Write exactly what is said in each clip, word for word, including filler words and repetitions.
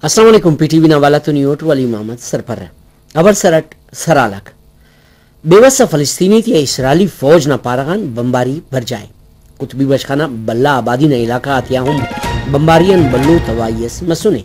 السلام علیکم، پی ٹی وی نا حوالہ تون یوٹ ولی محمد سرپرہ۔ خبر سرٹ سرالک۔ بے وس فلسطینی تیا اسرائیلی فوج نا پارہ غان بمباری برجا ءِ۔ قطبی بشخ انا بھلا آبادی نا علاقہ غاتیا ہم بمباری آن بھلو تباہی اس مسنے۔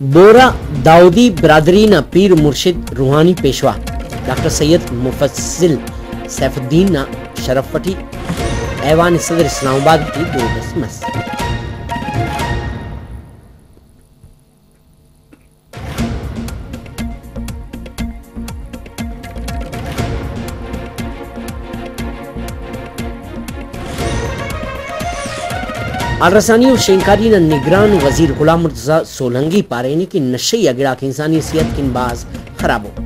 بورہ داؤدی برادری نا پیر مرشد روحانی پیشوا ڈاکٹر سید مفضل سیف الدین نا شرف اٹی ایوان صدر اسلام آباد ٹی دود اس مس۔ حال رسانی و شینکاری نا نگران وزیر غلام مرتضی سولنگی پارینے کہ نشئی آ گڑاک انسانی صحت کن بھاز خراب ءِ۔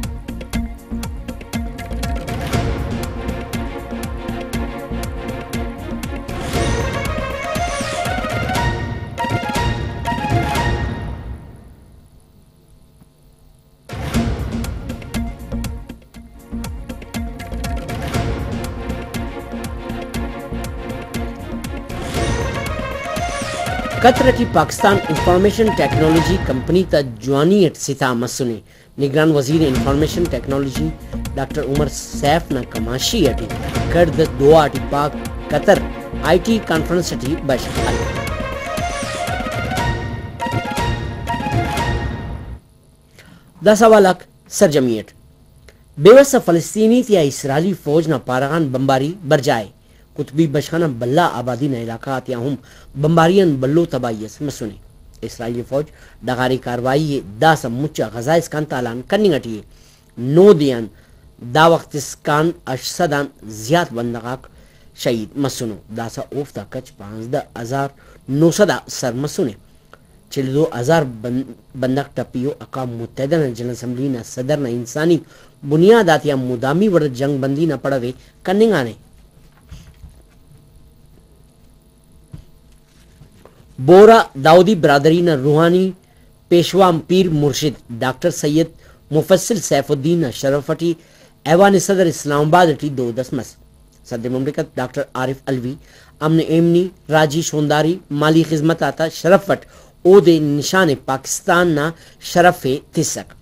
قطر اٹی پاکستان انفارمیشن ٹیکنالوجی کمپنی تا جوانی اٹ ستا مسنے۔ نگران وزیر انفارمیشن ٹیکنالوجی ڈاکٹر عمر سیف نا کماشی اٹی کڑد دعا اٹی پاک قطر آئی ٹی کانفرنس اٹی بشخ ہلک۔ داسہ حوالک سرجمی اٹ۔ بے وس فلسطینی تیا اسرائیلی فوج نا پارہ غان بمباری برجا ءِ۔ قطبی بشخ انا بھلا آبادی نا علاقہ غاتیا ہم بمباری آن بھلو تباہی اس مسنے۔ اسرائیلی فوج ڈغاری کارروائی ءِ داسہ مچ آ غزہ اسکان تالان کننگ اٹی ءِ۔ نودے آن دا وخت اسکان ہشت سد آن زیات بندغ آک شہید مسنو۔ داسہ اوفتا کچ پانزدہ ہزار نو سد آ سر مسنے۔ چل و دو ہزار بن-، بندغ ٹپی و۔ اقوام متحدہ نا جنرل اسمبلی نا صدر نا انسانی بنیاد آتیا مدامی وڑ جنگ بندی نا پڑو ءِ کننگانے۔ بورہ داؤدی برادری نا روحانی پیشوا پیر مرشد ڈاکٹر سید مفصل سیف الدین نا شرف اٹی ایوان صدر اسلام آباد اٹی دود اس مس۔ صدر مملکت ڈاکٹر عارف علوی امن ایمنی، راجی شونداری، مالی خذمت آتا شرف اٹ اودے نشان پاکستان نا شرف ءِ تسک۔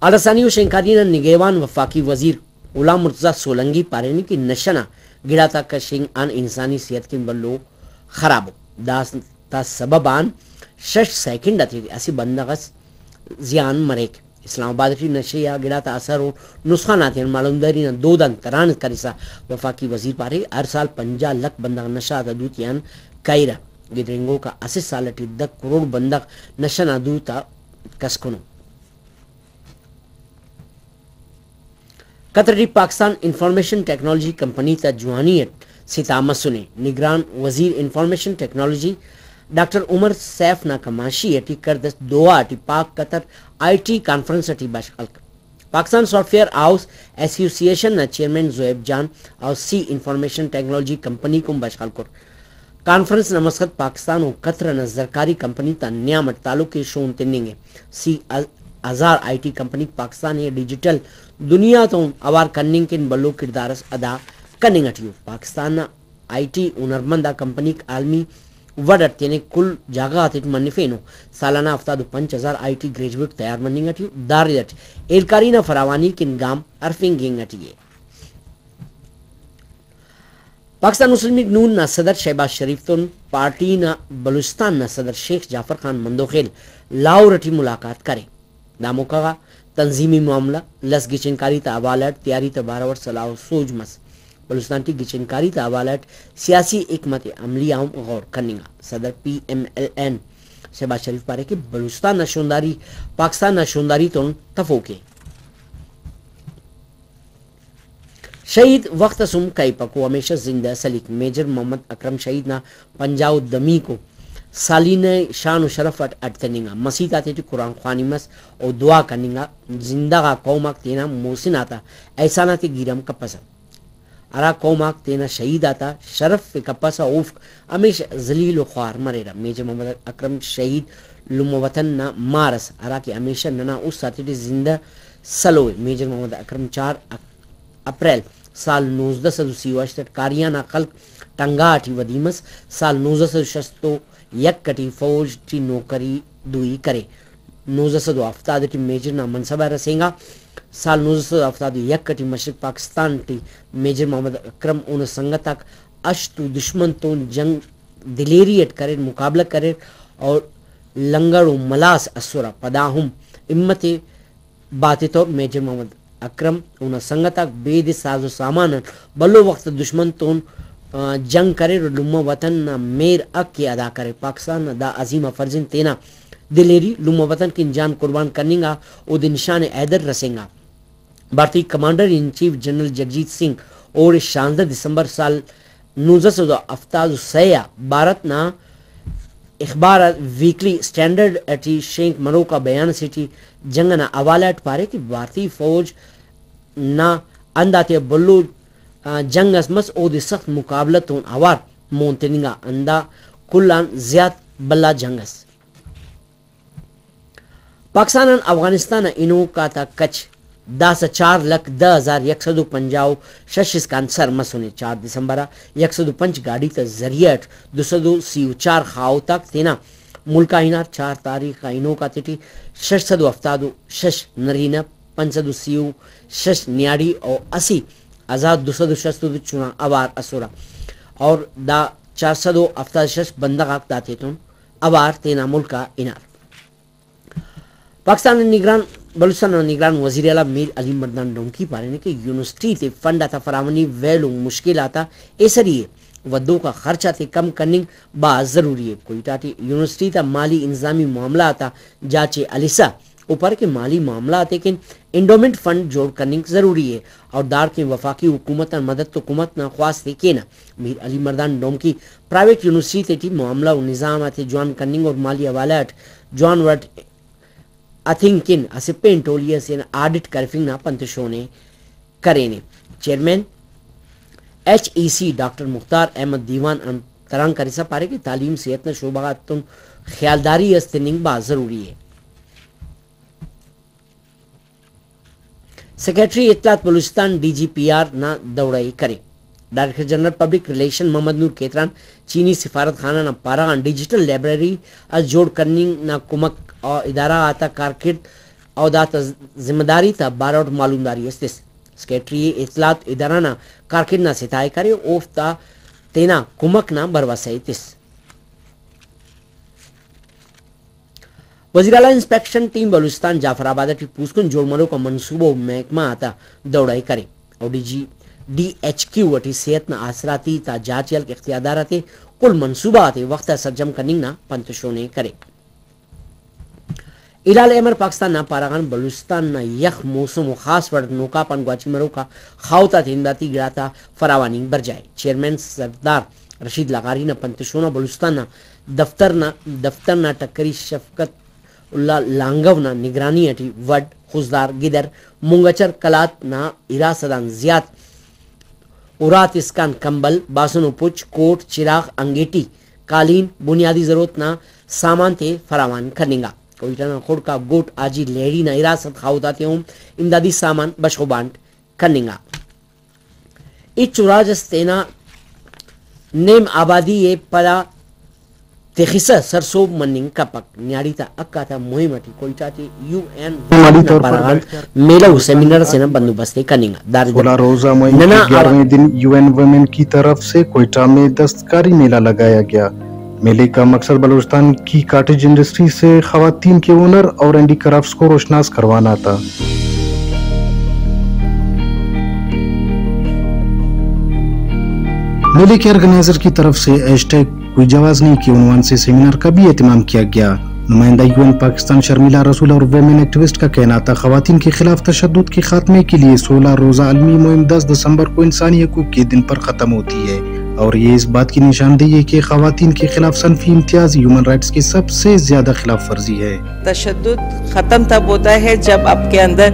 حال رسانی و شینکاری نا نگہوان وفاقی وزیر غلام مرتضی سولنگی پارینے کہ نشہ نا گڑاتا کشنگ آن انسانی صحت کن بھلو خراب ءِ۔ داستا سبب آن شش سیکنڈ آتیٹی اسہ بندغ اس زیان مریک۔ اسلام آباد ٹی نشے آ گڑاتا اثر و نسخان آتیان معلومداری نا دود آن تران کرسا وفاقی وزیر پارے، ہر سال پنجاہ لکھ بندغ نشہ آتا دوتیان کائرہ۔ گدرینگوکا اسہ سال ٹی دہ کروڑ بندغ نشہ نا دوتا کسکنو۔ قطر ٹی پاکستان انفارمیشن ٹیکنالوجی کمپنی تا جوانی اٹ ستا مسنے۔ نگران وزیر انفارمیشن ٹیکنالوجی ڈاکٹر عمر سیف نا کماشی اٹی کڑد اس دوحہ ٹی پاک قطر آئی ٹی کانفرنس اٹی بشخ ہلک۔ پاکستان سافٹ ویئر ہاؤس ایسوسی ایشن نا چیئرمین زویب جان و سی انفارمیشن ٹیکنالوجی کمپنی کن بشخ ہلکر۔ کانفرنس نا مسخت پاکستان و قطر انا زرکاری کمپنی تا نیام اٹ تعلق ءِ شون تننگ ءِ۔ سی ہزار آئی ٹی کمپنیک پاکستان ءِ ڈیجیٹل دنیا تون اوار کننگ کن بھلو کڑدار اس ادا کننگ اٹی ءُ۔ پاکستان نا آئی ٹی ہنرمند آ کمپنیک عالمی وڑ اٹ تینے کل جاگہ غاتیٹ منفینو۔ سالانہ ہفتاد و پنچ ہزار آئی ٹی گریجویٹ تیار مننگ اٹی ءُ۔ دا رد اٹ ہیلکاری نا فراوانی کن گام ہرفنگ انگ اٹی ءِ۔ پاکستان مسلم لیگ نون نا صدر شہباز شریف تون پارٹی نا بلوچستان نا صدر شیخ جعفر خان مندوخیل لاہور اٹی ملاقات کرے۔ دا موقع غا تنظیمی معاملہ، لس گچین کاری تا حوالہ اٹ تیاری تا بارو اٹ سلاہ و سوج مس۔ بلوچستان ٹی گچین کاری تا حوالہ اٹ سیاسی حکمت عملی آ ہم غور کننگا۔ صدر P M L N Shehbaz Sharif پارے کہ بلوچستان نا شونداری پاکستان نا شونداری تون تفوک ءِ۔ شہید وخت اس ہم کہیپک، او ہمیشہ زندہ سلیک۔ میجر محمد اکرم شہید نا پنجاہ و دمیکو سالینہ ءِ شان و شرف اٹ اڈ تننگا۔ مسیت آتیٹی قرآن خوانی مس و دعا کننگا۔ زندہ غا قوم آک تینا محسن آتا احسان آتے گیرام کپسہ۔ ہرا قوم آک تینا شہید آتا شرف ءِ کپسہ، اوفک ہمیشہ ذلیل و خوار مریرہ۔ میجر محمد اکرم شہید لمہ وطن نا مار ئس، ہراکہ ہمیشہ ننا است آتیٹی زندہ سلو ءِ۔ میجر محمد اکرم چار اک-، اپریل سال نوزدہ سد و سی و ہشت اٹ کاریان آ خلق ٹنگا ٹی ودی مس۔ سال نوزدہ سد و شست و یک ٹی فوج ٹی نوکری دوئی کرے۔ نوزدہ سد و ہفتاد ٹی میجر نا منصب آ رسینگا۔ سال نوزدہ سد و ہفتاد و یک ٹی مشرق پاکستان ٹی میجر محمد اکرم اونا سنگت آک ہشت و دشمن تون جنگ دلیری اٹ کریر، مقابلہ کریر اور لنگڑ و ملاس ئسرہ۔ پدا ہم ہمت باتتو میجر محمد اکرم اونا سنگت آک بیدے ساز و سامان آن بھلو وخت آ دشمن تون، آ، جنگ کریر و لمہ وطن نا مہر حق ءِ ادا کریر۔ پاکستان نا دا عظیم آ فرزند تینا دلیری لمہ وطن کن جان قربان کننگ آ اودے نشان حیدر رسینگا۔ بھارتی commander in chief general Jagjit Singh اوڑے شانزدہ دسمبر سال نوزدہ سد و ہفتاد و سہ آ بھارت نا اخبار ویکلی اسٹینڈرڈ اٹی شینک مروک آ بیان اسے ٹی جنگ ئنا حوالہ اٹ پارے کہ بھارتی فوج نا ہند آتیا بھلو، آ، جنگ اس مس، اودے سخت مقابلہ تون اوار مون تننگا، ہندا کل آن زیات بھلا جنگ اس۔ پاکستان آن افغانستان آ ہنوک آتا کچ داسہ چار لکھ دہ ہزار یک سد و پنجاہ و شش اسکان سر مسنے۔ چار دسمبر آ یک سد و پنچ گاڑی تا ذریعہ اٹ دو سد و سی و چار خاہوت آک تینا ملک آ ہنار۔ چار تاریخ آ ہنوک آتیٹی شش سد و ہفتاد و شش نرینہ، پنچ سد و سی و شش نیاڑی و اسہ ہزار دو سد و شست و دو چنا اوار ئسرہ اور دا چار سد و ہفتاد و شش بندغ آک داتیتون اوار تینا ملک آ ہنار۔ پاکستان نا نگران، بلوچستان نا نگران وزیر اعلیٰ میر علی مردان ڈومکی پارینے کہ یونیورسٹی تے فنڈ آتا فراوانی ویل و مشکل آتا ایسری ءِ، ودوک آ خرچ آتے کم کننگ بھاز ضروری ءِ۔ کوئٹہ ٹی یونیورسٹی تا مالی انتظامی معاملہ آتا جاچ ءِ ہلسا او پارے کہ مالی معاملہ آتے کن انڈومنٹ فنڈ جوڑ کننگ ضروری ءِ اور داڑکن وفاقی حکومت آن مدد تو کمک نا خواست ءِ کینہ۔ میر علی مردان ڈومکی پرائیویٹ یونیورسٹی تیٹی معاملہ و نظام آتے جوان کننگ اور مالی حوالہ اٹ جوان وڑ اٹ ہتنگ کن اسہ پین ٹولی ئسے نا آڈٹ کرفنگ نا پنت و شون ءِ کرینے۔ Chairman H E C doctor مختار احمد دیوان ہم تران کرسا پارے کہ تعلیم صحت نا شعبہ غاتتون خیالداری اس تننگ بھاز ضروری ءِ۔ سیکرٹری اطلاعات Balochistan D G P R نا دورہ ءِ کرے۔ Director general public relation Muhammad Noor Khetran چینی سفارت خانہ نا پارہ غان ڈیجیٹل لائبریری اس جوڑ کننگ نا کمک و ادارہ غاتا کارکڑد و داتا ذمہ داری تا باروٹ معلومداری اس تس۔ سیکرٹری اطلاعات ادارہ نا کارکڑد نا ستائے کرے، اوفتا تینا کمک نا بھروسہ ءِ تس۔ وزیراعلی انسپیکشن ٹیم بلوچستان جعفر آباد اٹی پوسکن جوڑ مروک آ منصوبہ و محکمہ آتا دورہ ءِ کرے و D G, D H Q اٹی صحت نا آسراتی تا جاچ ءِ ہلک اختیاردار آتے کل منصوبہ غاتے وخت آ سرجم کننگ نا پنت و شون ءِ کرے۔ ہلال احمر پاکستان نا پارہ غان بلوچستان نا یخ موسم و خاص وڑ نوکاپ آن گواچی مروک آ خاہوت آتے امدادی گڑاتا فراوانی برجا ءِ۔ چیئرمین سردار رشید لغاری نا پنت و شون آ بلوچستان نا دفتر نا، دفتر نا ٹکری شفقت اللہ لانگو نا نگرانی ٹی وڈھ، خضدار، گدر، مونگچر قلات نا ارا سد آن زیات ارا تے اسکان کمبل، باسن و پچ، کوٹ، چراغ، انگیٹی، قالین، بنیادی ضرورت نا سامان تے فراوان کننگا۔ کوئٹہ نا خڑک آ گوٹ حاجی لہڑی نا ارا سد خاہوت آتے ہم امدادی سامان بشخ و بانٹ کننگا۔ ہچ و راج اس تینا نیم آبادی ءِ پدا تخسہ سرسہب مننگ کپک۔ نیاڑی تا حق آتا مہم اٹی Quetta T U N women نا پارہ غان میلہ و سیمینار اسے نا بندوبست ءِ کننگا۔ داڑے سولہ روزہ مہم ننا کی گیارہویں دن یو این وومن کی طرف سے کوئٹہ میں دستکاری میلہ لگایا گیا۔ میلے کا مقصد بلوچستان کی کاٹیج انڈسٹری سے خواتین کے ہنر اور ہینڈی کرافٹس کو روشناس کروانا تھا۔ میلے کے آرگنائزر کی طرف سے ہیش ٹیگ کوئی جواز نہیں کے عنوان سے سیمینار کا بھی اہتمام کیا گیا۔ نمائندہ یو این پاکستان شرمیلا رسول اور ویمن ایکٹیوسٹ کا کہنا تھا، خواتین کے خلاف تشدد کے خاتمے کے لیے سولہ روزہ عالمی مہم دس دسمبر کو انسانی حقوق کے دن پر ختم ہوتی ہے اور یہ اس بات کی نشاندہی ہے کہ خواتین کے خلاف صنفی امتیاز ہیومن رائٹس کے سب سے زیادہ خلاف ورزی ہے۔ تشدد ختم تب ہوتا ہے جب آپ کے اندر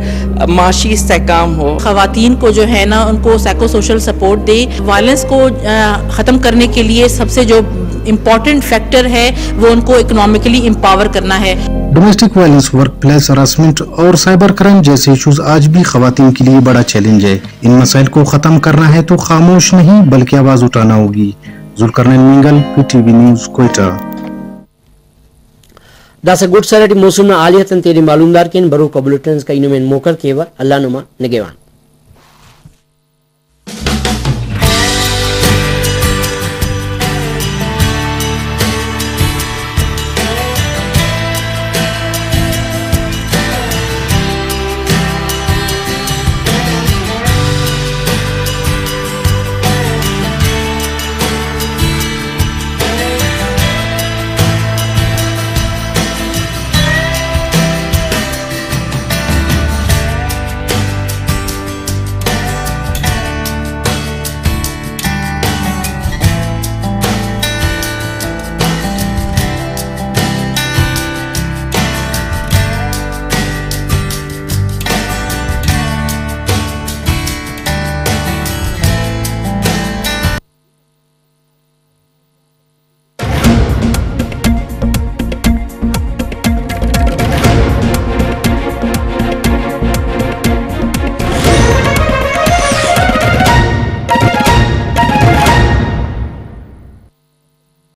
معاشی استحکام ہو۔ خواتین کو جو ہے نا، ان کو سائیکو سوشل سپورٹ دے، وائلنس کو، آ، ختم کرنے کے لیے سب سے جو امپورٹنٹ فیکٹر ہے، وہ ان کو اکنامکلی امپاور کرنا ہے۔ Domestic violence, work place harassment اور سائبر کرائم جیسے ایشوز آج بھی خواتین کے لیے بڑا چیلنج ہے۔ ان مسائل کو ختم کرنا ہے تو خاموش نہیں بلکہ آواز اٹھانا ہوگی۔ Zulqarnain Mengal, P T V news, Quetta. داسہ گڈ سال اٹی موسم نا حالیت آن تینے معلومدار کین، بروک آ بلیٹن اسکا اینو مین موکل کیوہ۔ اللہ نما نگہوان۔